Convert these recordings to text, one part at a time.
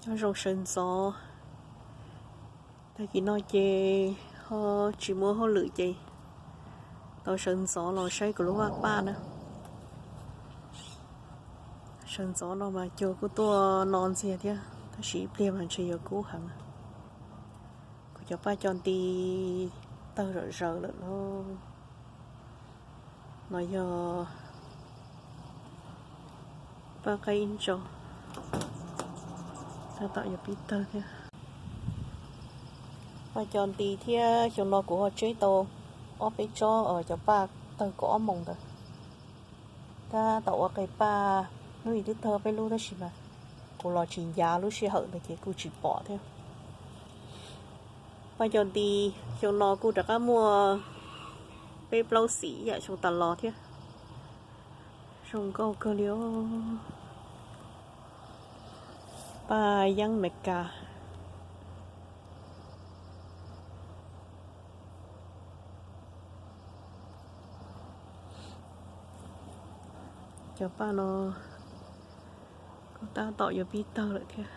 Nyob zoo sawv ntxov. Tag kis no ces ho tsis muaj hauj lwm ces tau sawv ntxov los saib kuv lub vaj paj na. Sawv ntxov no mas cuag kuj tuaj no ntxiag thiab, tab sis ib pliag mas ntshe yuav kub heev. Kuv cov paj co nti tawg zom zaws lawm lauj. No yog paj qaib ib ntsa, tab tom yuav pib tawg thiab. Paj co nti thiab, xyoo no kuv ho tseb tau ob peb tsob cov paj tawg kaum ob moos ntawd. Tab tom ua qe paj, hnub ib twb tawg peb lub tab sis mas kuv los tsis ncav lub sij hawm ntawd ces kuj tsis pom thiab. Paj co nti xyoo no kuj rov qab muaj peb plaub xim yam xyoo tas los thiab. Zoo nkauj kawg li os. Paj yeeb Meskas. Cov paj no kuj tab tom yuav pib tawg lawm thiab.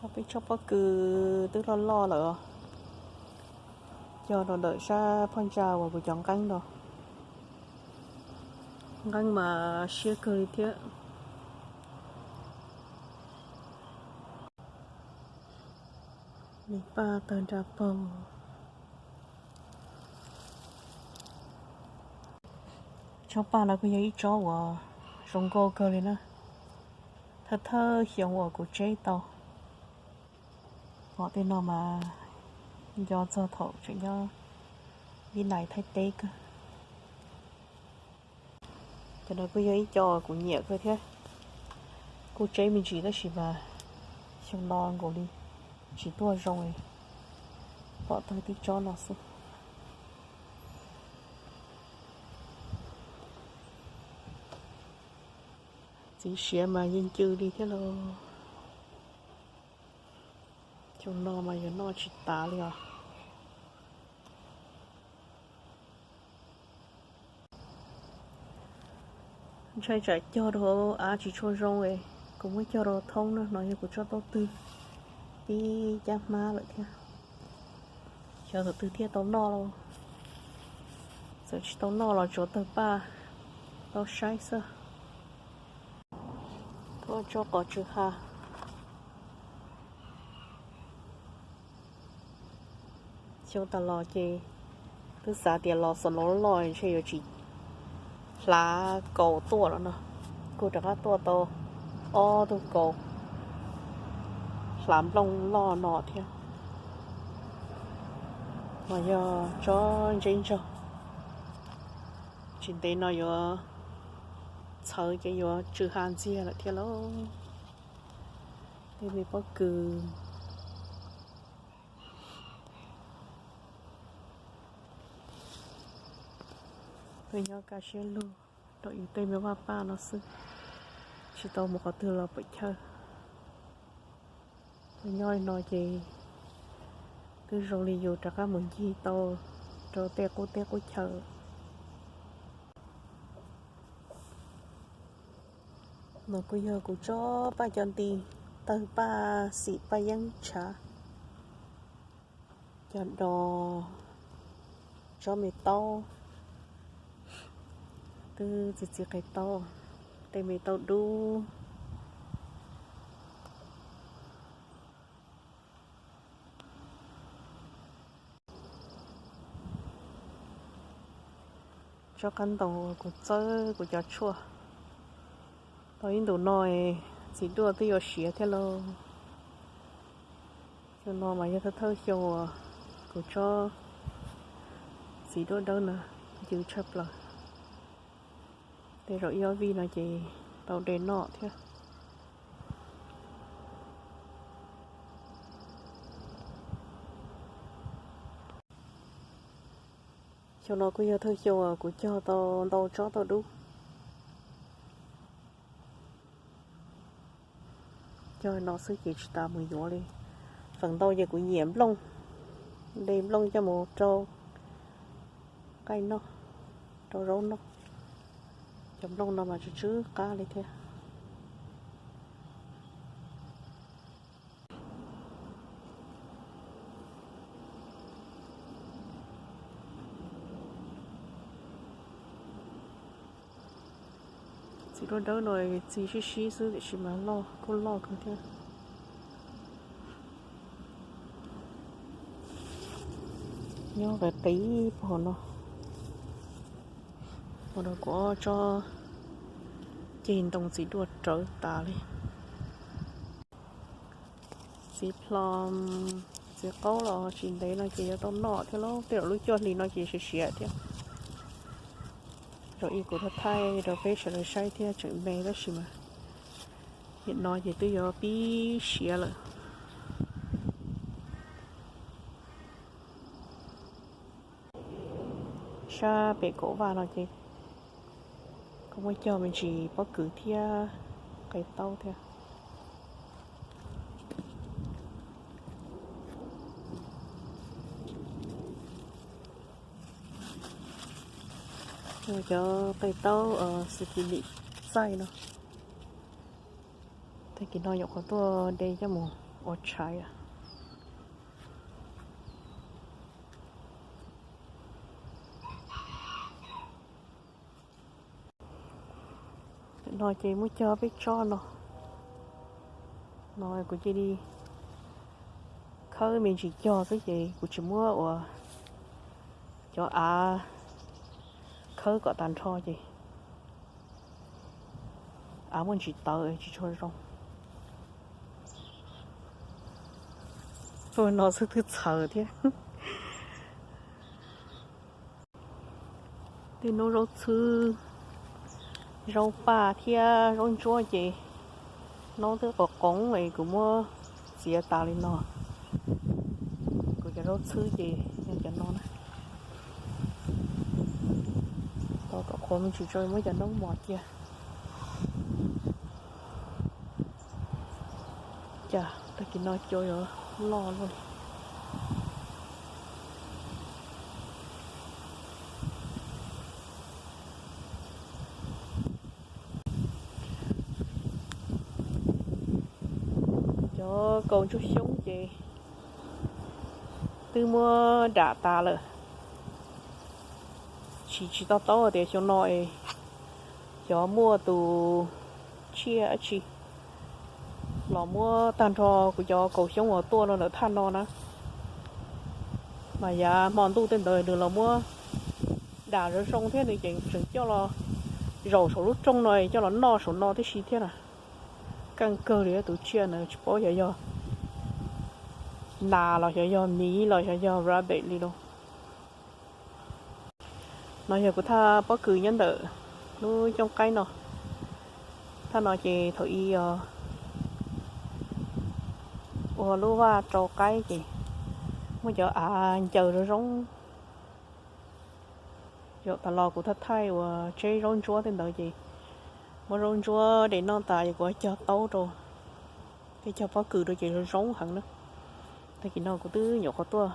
Ob peb tsob pob kws twb loj loj lawm os. Cog rau ntawm sab phaj ntsa uas kuv cov nqeeb no. Nqeeb mas siab kawg li thiab. Nws paj tawg nra paug. Tsob paj no kuj yog ib tsob uas zoo nkauj kawg li na. Thawj thawj xyoo uas kuv tseb tau. Pom tej no mas nco txog thaum tseem nyob Vib Nais Thaib teb kawg. Cov no kuj yog ib co kuv nyiam kawg thiab. Kuj tseb me ntsis tab sis mas xyoo no nkaus li tsis tuaj zoo li, pom tawg tib tsob no xwb. Txiv siav mas yeej ncw li thiab lauj. Xyoo no mas yuav noj tsis tas li os. Ntshai tsam cog rau hauv av tsis tshua zoo es kuv muab cog rau thoob na. No yog kuv tsob taub twg pib cab hmab lawm thiab. Xyov thaum twg thiaj tau noj lauj. Txawm tsis tau noj los tsuav tawg paj tau saib xwb. Tuaj tsob qos tsw ha. Xyoo tas los ces twb xav tias los xos no loj ntshe yuav tsis hlav kaus tuaj lawm no, kuj rov qab tuaj tau ob tug kaus hlav nplooj loj no thiab. Mas yog tsob ntseb ntsaug, tsis ntev no yuav txhawv ces yuav tsw ha ntxiag lawm thiab lauj. Tej me pob kws. Tuaj nyob kaj siab lug rau yus tej me vaj paj no xwb, tsis tau mus qhov twg los pem chaw. Tuaj nyob li no ces twb zoo li yus rov qab mus ncig tau rau tej qub teb qub chaw. No kuj yog kuv tsob paj co nti, tawg paj xim paj yeeb tshav. Cov dos, tsob me taub, twb txiv txiv qe taub, tej me taub dub. Tsob qab ntoos uas kuv txawb kuv cov tshuaj tau ib ntus no, txiv duaj twb yuav siav thiab lauj. Xyoo no mas yog thawj thawj xyoo uas kuv tsob txiv duaj dawb no ncw tshaj plaws. Tej zaum ib ob vij no ces tau de noj thiab. Xyoo no kuj yog thawj xyoo uas kuv cog tau ntau tsob taub dub. Cog no xwb ces tsis tas mus yuav li. Feem ntau ces kuv nyiam nplooj, de nplooj coj mus rau nqaij noj, rau zaub noj. Cov nplooj no mas tsw tsw qab li thiab. Txiv duaj dawb no txi sib sib xwb tiam sis mas loj kuj loj kawg thiab. Nyob qis qis pog no, ua rau kuv ob tsob ceg ntoo txiv duaj rawv tas li. Txiv plho, txiv qaub los tsis ntev no ces yuav tau noj thiab lauj, tej zaum lub cuaj hli no ces siav siav thiab. Zaum ib kuv thaij rau peb sawv daws saib thiab tseem me tab sis mas nim no ces twb yuav pib siav lawm. Sab pem kaum vaj no ces kuj muaj cog me ntsis pob kws thiab qe taub thiab. Cov qe taub xus kis lim txaij no, tag kis no nyuam qhuav tuaj de coj mus ua tshais. No ces muab cog peb tsob no, no kuv cia li khawb me ntsis cog xwb ces kuv tsis muab ua cov av khawb kom tag nrho ces av muaj ntsis tawv tsis tshua zoo. Tuaj no xwb twb txhaws thiab. Tej hnub zaub txhwb, zaub paj thiab zaub ntsuab ces hnub twb qos qoov es kuv muab txiav tas li no. Kuv cov zaub txhwb ces yog cov no na. Tau kom qhuav me ntsis tso muab cov noob mos cia. Cas tag kis no cua yuav loj luaj li. Cov kaus ntsuab xyoob ces twb muab dam tas lawm. Tsis tsis to taub tias xyoo no es xyov muaj tus tsiaj dab tsi los muab tag nrho kuv cov kaus xyoob uas tuaj no ntawm thaj no na. Mas yav hmo ntuj tej ntawd nws los muab dam zoo zoo thiab nws ces tseem coj los zaum saum lub rooj no coj los noj saum no tib si thiab na. Keej kawg li tus tsiaj na, tsis paub xyov yog nas los xyov yog miv los xyov yog rabbit li lauj. No yog kuv thaj pob kws nyob ntawm lub cooj qaib no. Thaj no ces thaum ub ua lub vaj rau qaib ces muaj cov av ncaws zoo zoo. Zaum tas los kuv thaj thaij uas tseb zaub ntsuab tej ntawd ces muab zaub ntsuab de noj tas ces kuv cog taub rau, thiab cog pob kws rau ces zoo zoo heev na. Tag kis no kuv twb nyuam qhuav tuaj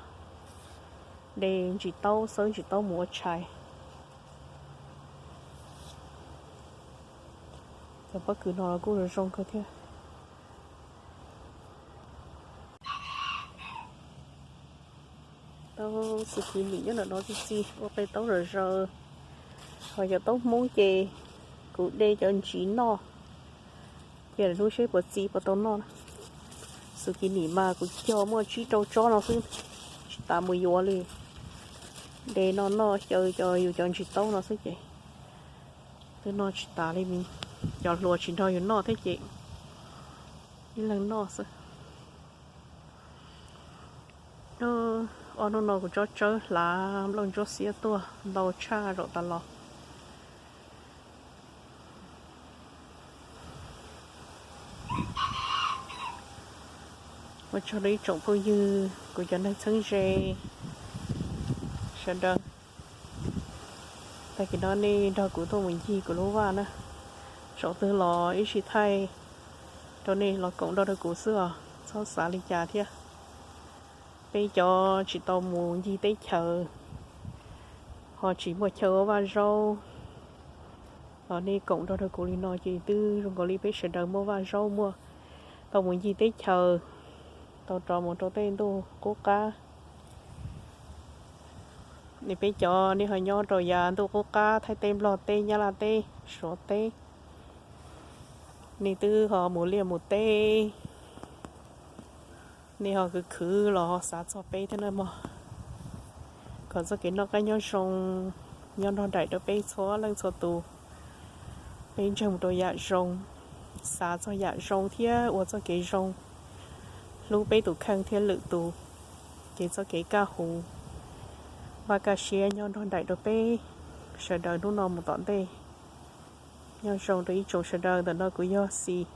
de ntsis taub, xawb ntsis taub mus ua tshais. Cov pob kws no los kuj zoo zoo kawg thiab. Tau xus kis lim nyob ntawm no txi txi ua qe taub zom zaws. Ho cov taub hmoob ces kuv de cov ntsis noj, ces hnub seb puas txi puas tau noj. Xus kis lim mas kuv cog muaj tsib rau tsob no xwb, tsis tas mus yuav li. De no noj xyaw cov yus cov ntsis taub no xwb ces twb noj tsis tas li. Cov hluas tsis nrog yus noj thiab ces ib leeg noj xwb. Ob hnub no kuv tsob tsawb hlav nplooj ntsuab xiab tuaj ntau tshaj zaum tas los. Ua tsaug rau ib tsoom phooj ywg kuv cov neeg txheeb ze sawv daws. Tag kis no nej nrog kuv tuaj mus ncig kuv lub vaj na. Tsaus twg los ib sij thaij rau nej los koom nrog rau kuv xwb os, txhob xav li cas thiab. Peb cov tsis tau mus ncig teb chaws, ho tsis muaj chaw ua vaj zaub, los nej koom nrog rau kuv li no ces twb zoo nkaus li peb sawv daws muaj vaj zaub, muaj tau mus ncig teb chaws, tau rov mus rau tej ntuj qub qab. Nej peb cov nej ho nyob rau yav ntuj qub qab, Thaib teb, Nplog teb, Nyab Laj teb, Suav teb, Nej twb ho mus liaj mus teb, nej ho khwv khwv los xav txog peb thiab nawb mog. Kom txoj kev noj qab nyob zoo nyob nrog nraim rau peb txhua leej txhua tus. Peb ntseeg mus rau yam zoo, xav txog yam zoo thiab ua txoj kev zoo, hlub peb tus kheej thiab lwm tus, ces txoj kev kaj huv, vaj kaj siab nyob nrog nraim rau peb sawv daws hnub no mus tom ntej. Nyob zoo rau ib tsoom sawv daws, ntawm no kuv yog Xis.